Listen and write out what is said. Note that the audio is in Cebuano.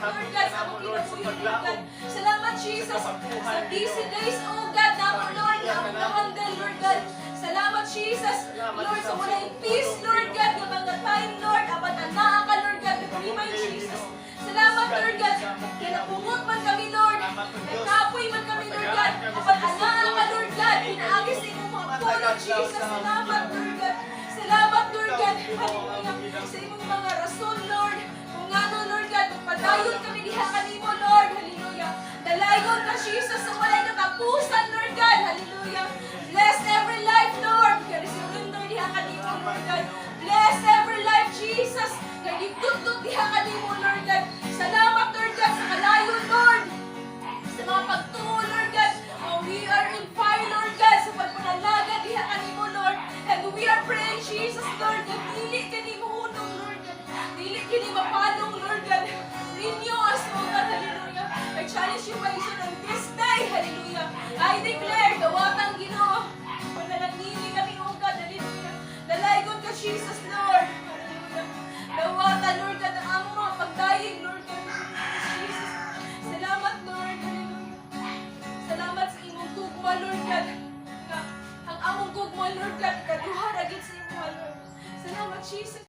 Lord God, sa among kinabuhi, Lord God. Salamat, Jesus, sa busy days, oh God, namo, Lord, nga among na-handle, Lord God. Salamat, Jesus, Lord, sa walay peace, Lord God, nga mga time, Lord, apan anaa ka, Lord God, nagrimay, Jesus. Salamat, Lord God, kaya napungot man kami, Lord, nagkapoy man kami, Lord God, apan anaa ka, Lord God, pinaagi sa imong mga pulong, Jesus. Salamat, Lord God. Salamat, Lord God. Hallelujah. Sa imong mga rason, Lord. Kung ngano, Lord God, magpadayon kami diha kanimo, Lord. Hallelujah. Dalayon ka, Jesus, sa walay katapusan, Lord God. Hallelujah. Bless every life, Lord. Kaya surrender diha kanimo, Lord God. Bless every life, Jesus. Kay gitudlo diha kanimo, Lord God.